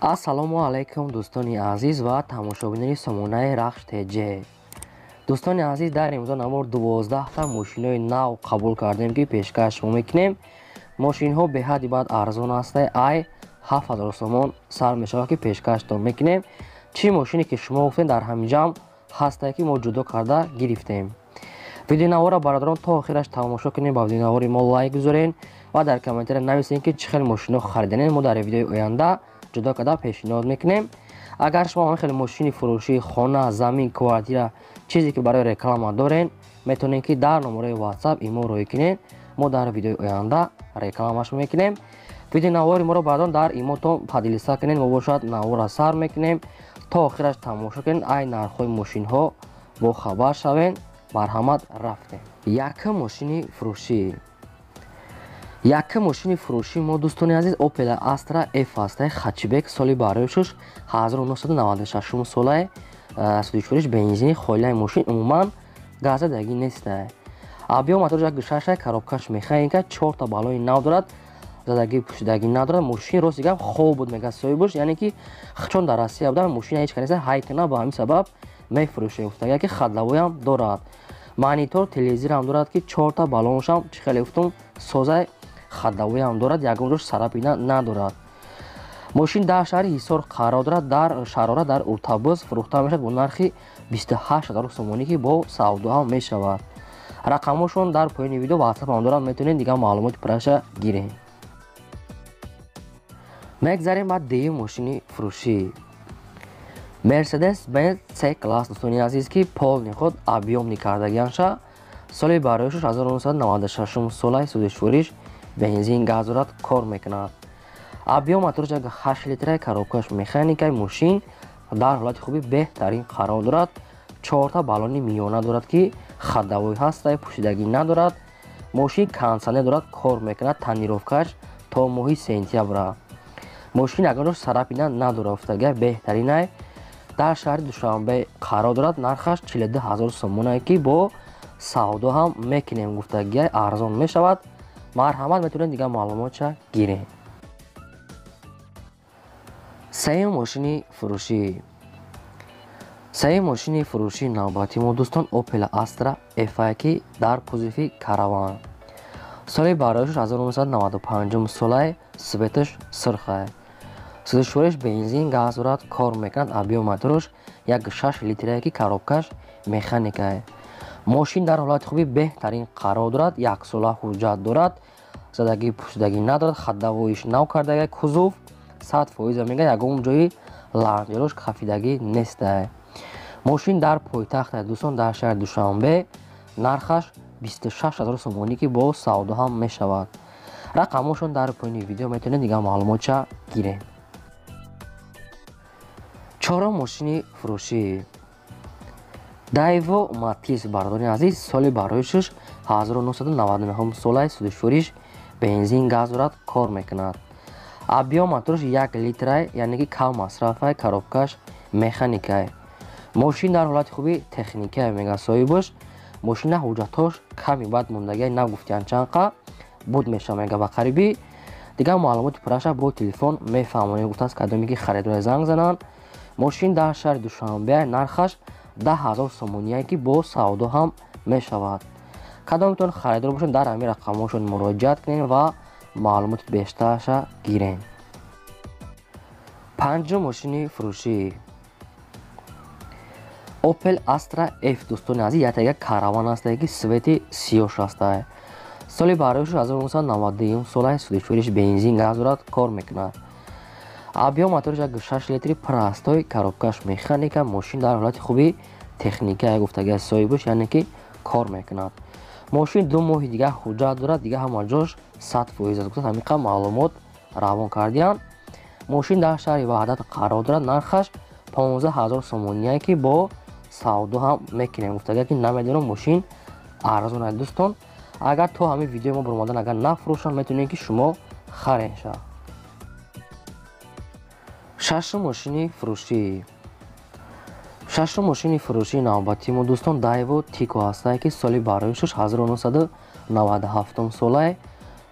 Ассалому алайкум, дӯстони азиз ва тамошобинони сомонаи Рахш ТЖ. Дӯстони азиз, дар имрӯза навор 12та мошинои нав қабул кардем, ки пешкаш шумо мекунем. Мошинҳо беҳадди баъд арзон ҳастанд, ай 7000 сомон сар мешавад, ки пешкаштон мекунем. Чӣ мошине ки шумо гуфтем, дар ҳамин ҷамъ ҳастае, ки мо ҷудо карда гирифтем. Видеонаворро, бародарон, то охираш тамошо кунем, ба видеонавори мо лайк гузорен ва дар комментария нависем, ки чӣ хел мошино хариданем. Мо дар видеои оянда ҷудо карда пешниҳод мекунем. Агар шумо ҳамин хел мошини фурӯшӣ, хона, замин, квартира, чизе ки барои реклама дорен, метавонед, ки дар номерои WhatsApp имо роҳӣ кунед. Мо дар видеои оянда рекламаш мекунем. Видеонавори моро, бародарон, дар имотон поделиться кунед. Мо бошад, наворро сар мекунем, то охираш тамошо кунед, ай нархҳои мошинҳо бохабар шавед. Марҳамат, рафтем. Якум мошини фурӯшӣ. Якум мошини фурӯшӣ мо, дӯстони азиз, Opel Astra F ҳастае, хэтчбек, соли бароишуш 1996 солае, сӯзишвориш бензини холияи. Мошин умуман газадагӣ нестае. Объём мотораш 1,6, коробкаш механика, чорта баллони нав дорад, задагӣ пӯшидагӣ надорад. Мошин, рости гап, хоб буд, мега соҳибуш, яъне ки чон дар Россия будам, мошина ҳеҷ канеса ҳай кана, ба ҳамин сабаб мефурӯшем гуфтага, ки ходовойам дорад, монитор, телевизорам дорад, ки чорта баллоншам, чӣ хеле гуфтум, созай, ходовойам дорад, ягон ҷош царапина надорад. Мошин дар шаҳри Ҳисор қарор дорад, дар Шарора, дар Уртабӯз фурӯхта мешавад бо нархи 28 000 сомонӣ, ки бо савдо ҳам мешавад. Рақамҳошон дар поёни видео, ватсапам дорад, метавонед дигар маълумоти пурраша гиред. Мегзарем ба дуюм мошини фурӯшӣ. Мерседес Бенз С класс, дӯстони азиз, ки полный худ объёмный кардагианша. Соли бароишуш 1996 солаи, сӯзишвориш бензин, газ дорад, кор мекунад. Объём мотораш 8 литра, коробкаш механикаи. Мошин дар ҳолати хуби беҳтарин қарор дорад, чорта баллони миёна дорад, ки ходовой ҳастай, пӯшидагӣ надорад. Мошин кондитсионер дорад, кор мекунад, тонировкаш то моҳи сентябра. Мошин ягон царапина надорад, гуфтага, беҳтаринай. Дар шаҳри Душанбе қарор дорад, нархаш 42 000 сомонае, ки бо савдо ҳам мекунем, гуфтагиай, арзон мешавад. Марҳамат, метавонед дигар маълумотша гиред. Сеюм мошини фурӯшӣ. Сеюм мошини фурӯшии навбати мо, дӯстон, Opel Astra F, ки дар кузови караван, соли бароишаш 1995 солае, цветаш сурхае, сӯзишвориш бензин, газ дорад, кор мекунад. Объём мотораш 1,6 литрае, ки коробкаш механикае. Мошин дар ҳолати хуби беҳтарин қарор дорад, яксола ҳуҷҷат дорад, задагӣ пӯшидагӣ надорад, ходовойиш нав кардага, кузов 100% мега, ягон ҷои ланҷарош хафидагӣ нестае. Мошин дар пойтахт, дӯстон, дар шаҳри Душанбе, нархаш 26 000 сомонӣ, ки бо савдо ҳам мешавад. Рақамҳошон дар поёни видео, метавонед дигар маълумотша гиред. Чорум мошини фурӯшӣ. Дайво Матиз, бародарони азиз, соли бароишаш 1999 солаи, сӯзишвориш бензин, газ дорад, кор мекунад. Объём мотораш 1 литрай, яъне ки кам масрафай, коробкаш механикай. Мошин дар ҳолати хуби техникае, мега соҳибаш. Мошина ҳуҷҷатҳош ками баъд мондагиай, нагуфтиян чанқа буд мешава, мега, ба қарибӣ. Дигар маълумоти пурраша бо телефон мефаҳмонем, гуфтааст. Кадоме ки харидора, занг зананд. Мошин дар шаҳри Душанбе, нархаш 10 000 сомоние, ки бо савдо ҳам мешавад. Кадометон харидор бошед, дар ҳамин рақамҳошон муроҷиат кунед ва маълумоти бештарша гиред. Панҷум мошини фурӯшӣ. Opel Astra F, дӯстони азиз, яктага караван ҳастае, ки цвети сиёш ҳастае. Соли бароишаш 1991 солаи, сӯзишвориш бензин, газ дорад, кор мекунад. Объём мотораш 1,6 литри простой, коробкаш механика. Мошин дар ҳолати хуби техника, гуфтагиа соҳибаш, яъне ки кор мекунад. Мошин 2 моҳи дигар ҳуҷҷат дорад, дигар ҳама ҷош 100% аст, гуфта, ҳамин қадр маълумот равон кардиянд. Мошин дар шаҳри Ваҳдат қарор дорад, нархаш 15 000 сомоние, ки бо савдо ҳам мекунем, гуфтагиа, ки намедонам, мошин арзон аст. Дӯстон, агар то ҳамин видеои мо баромадан агар нафурӯшанд, метавонед, ки шумо харен ша. Шашум мошини фурӯшӣ. Шашум мошини фурӯшии навбатии мо, дӯстон, Дайво Тико ҳастае, ки соли бароишаш 1997 солае,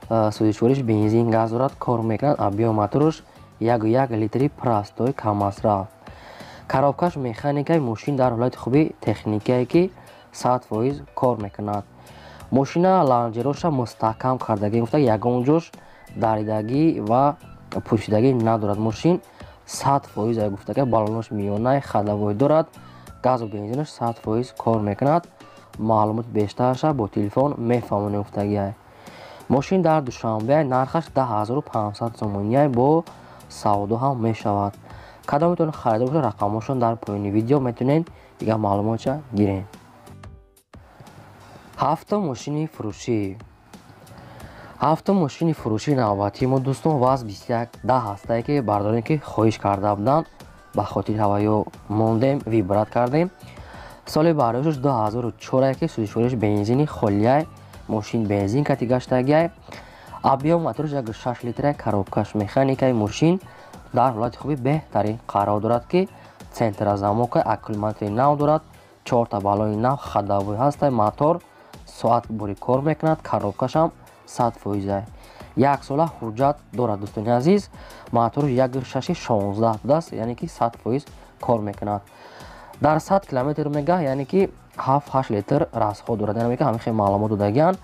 сӯзишвориш бензин, газ дорад, кор мекунад. Объём мотораш 1,1 литри простой каммасраф. Коробкаш механикаи, мошин дар ҳолати хуби техникае ки 100% кор мекунад. Мошина лонжероша мустаҳкам кардагӣ, гуфта ягон ҷош даридагӣ ва пӯшидагӣ надорад. Мошин 100% гуфтага, баллонош миёнаи, ходовой дорад, газу бензинаш 100% кор мекунад. Маълумоти бештарша бо телефон мефаҳмонем гуфтагиай. Мошин дар Душанбе, нархаш 10 500 сомониай, бо савдо ҳам мешавад. Кадом метавонед харидор бошад, рақамҳошон дар поёни видео, метавонед дигар маълумотша гиред. Ҳафтум мошини фурӯшӣ. Ҳафтум мошини фурӯшии навбатии мо, дӯстон, ВАЗ 2110 ҳастае, ки бардорем, ки хоҳиш карда буданд, ба хотири ҳаваё мондем, выбрать кардем. Соли бардошташ 2004, ки сӯзишвориш бензини холияй, мошин бензин кати гаштагиай. Объём мотораш 1,6 литра, коробкаш механикаи, мошин дар ҳолати хуби беҳтарин қарор дорад, ки центрозамока, аккумулятори нав дорад, чорта баллони нав, ходовой ҳастай, мотор соат бори кор мекунад, коробкашам 100%. Як сола ҳуҷҷат дорад, дӯстони азиз. Моторш 1,6 16 будааст, яъне ки 100% кор мекунад. Дар 100 километр мега, яъне ки 7-8 литр расход дорад, яъне ҳамин хел маълумот додагианд.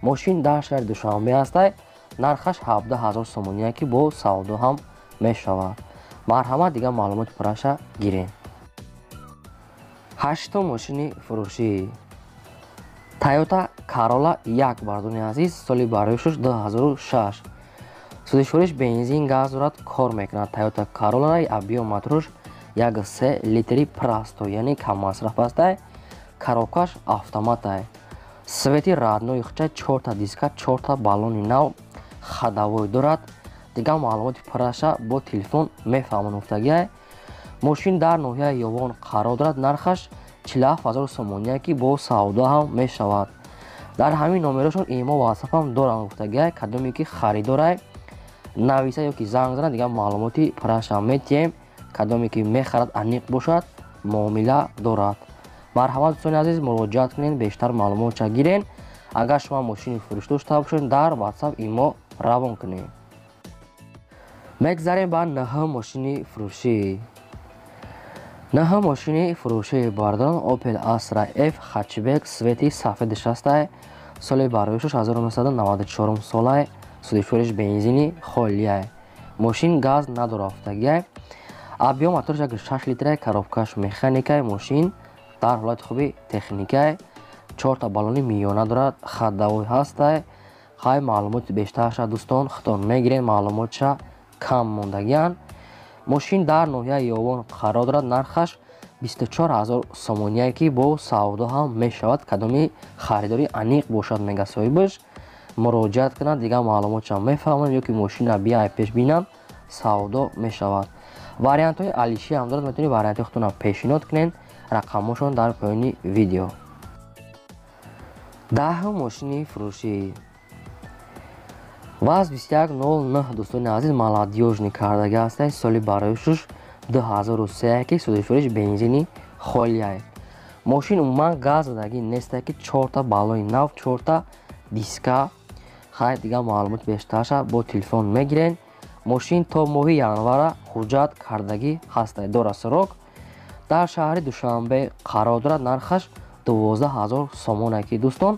Мошин дар шаҳри Душанбе ҳастай, нархаш 17 000 сомония, ки бо савдо ҳам мешавад. Марҳамат, дигар маълумоти пурраша гирем. Ҳаштум мошини фурӯшӣ Тойота Карола як, бардони азиз, соли бароишуш 2006, сӯзишвориш бензин, газ дорад, кор мекунад. Тойота Карола, объём моторш 1,3 литри простой, яъне каммасраф астай, коробкаш автоматай, цвети родной хча, чорта диска, чорта баллони нав, ходовой дорад. Дигар маълумоти пурраша бо телефон мефаҳмон гуфтагиай. Мошин дар ноҳияи Ёвон қарор дорад, нархаш 47 000 сомония, ки бо савдо ҳам мешавад. Дар ҳамин номерошон имо, ватсапам дорам гуфтагиай. Кадоме ки харидорай, нависа ё ки занг занад, дигар маълумоти пурраша метиҳем. Кадоме ки мехарад, аниқ бошад, муомила дорад. Марҳамат, дӯстони азиз, муроҷиат кунед, бештар маълумотша гирен. Агар шумо мошини фурӯш дошта бошед, дар ватсап, имо равон кунед. Мегзарем ба наҳум мошини фурӯшӣ. Наҳум мошини фурӯшии бардорон Opel Astra F хэтчбек, цвети сафедаш ҳастай, соли бароишаш 1994 солай, сӯзишвориш бензини холияй, мошин газ надорад гуфтагиай. Объём моторш 1,6 литрай, коробкаш механикай, мошин дар ҳолати хуби техникай, чорта баллони миёна дорад, ходовой ҳастай. Хай, маълумоти бештарша, дӯстон, худтон мегиред, маълумотша кам мондагианд. Мошин дар ноҳияи Ёвон қарор дорад, нархаш 24 000 сомоние, ки бо савдо ҳам мешавад. Кадоми харидори аниқ бошад, мега соҳибаш, муроҷиат кунад, дигар маълумотша мефаҳмам, ё ки мошина биай пеш бинанд, савдо мешавад. Вариантҳои алиши ҳам дорад, метавонед вариантҳои худтонро пешниҳод кунед, рақамҳошон дар поёни видео. Даҳум мошини фурӯшӣ ВАЗ 2109, дӯстони азиз, молодёжный кардаги ҳастай, соли бароишуш 2003, ки сӯзишвориш бензини холияй, мошин умуман газ задагӣ нестай, ки чорта баллони нав, чорта диска. Хай, дигар маълумоти бештарша бо телефон мегирен. Мошин то моҳи январа ҳуҷҷат кардагӣ ҳастай, дора срок. Дар шаҳри Душанбе қарор дорад, нархаш 12 000 сомона, ки, дӯстон,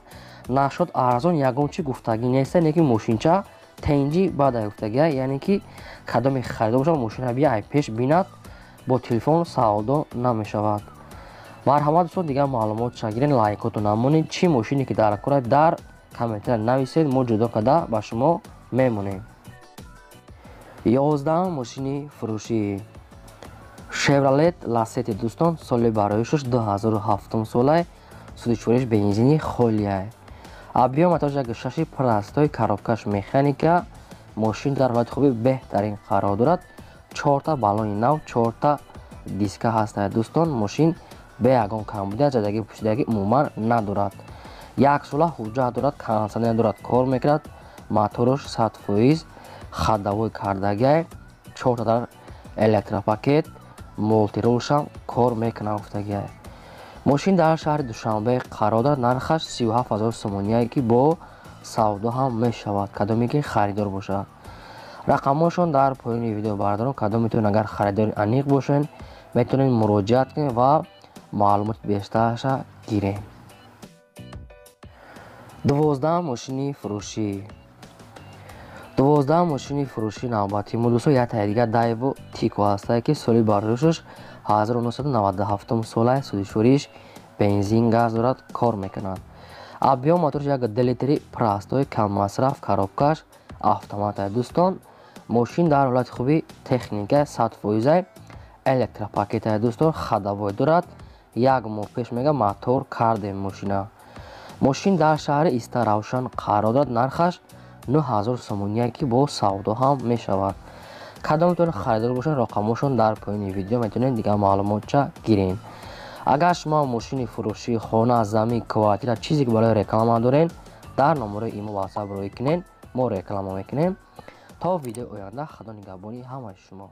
нашод арзон ягон чи гуфтагӣ неста, лекин мошинча тенҷи баъда гуфтагия, яъне ки кадоме харидор бошад, мошина бия пеш бинад, бо телефон савдо намешавад. Марҳамат, дӯстон, дигар маълумотша гирен, лайкоту намонед. Чӣ мошине ки дар кора, дар комментария нависед, мо ҷудо карда ба шумо мемонем. 11-ум мошини фурӯшӣ Шевролет Ласети, дӯстон, соли бароишуш 2007 солай, сӯзишвориш бензини холияй, объём моторш 1,6 простой, коробкаш механика, мошин дар ҳолати хуби беҳтарин қарор дорад, чорта баллони нав, чорта диска ҳастад. Дӯстон, мошин бе ягон камбудия, задагӣ, пӯшидагӣ умуман надорад. Як сола ҳуҷҷат дорад, кондитсионер дорад, кор мекунад, мотораш 100%, ходовой кардагиай, чорта дар электропакет, мультирулшам кор мекунад гуфтагиай. Мошин дар шаҳри Душанбе қарор дорад, нархаш 37 000 сомоние, ки бо савдо ҳам мешавад. Кадоме ки харидор бошад, Рақамҳошон дар поёни видео бародарон, кадом метавонед агар харидори аниқ бошед, метавонед муроҷиат кунед ва маълумоти бештарша гиред. 12 мошини фурӯшӣ. 12 мошини фурӯшӣ навбати мо дӯстон яктаи дигар Дайво Тико ҳастае, ки соли бардошташ 1997 солае, сӯзишвориш бензин, газ дорад, кор мекунад. Объём моторш 1,2 литри простой, каммасраф, коробкаш автоматае. Дӯстон, мошин дар ҳолати хуби техника 100%, электропакетае дӯстон, ходовой дорад. Як моҳ пеш мега мотор кардем мошина. Мошин дар шаҳри Истаравшан қарор дорад, нархаш 9000 сомония, ки бо савдо ҳам мешавад. Кадомтон харидор бошед, рақамҳошон дар поёни видео, метавонед дигар маълумотча гиред. Агар шумо мошини фурӯшӣ, хона, замин, квартира, чизе ки барои реклама доред, дар номерои имо WhatsApp рӯй кунед, мо реклама мекунем. То видеои оянда, Худо нигаҳбони ҳамаи шумо.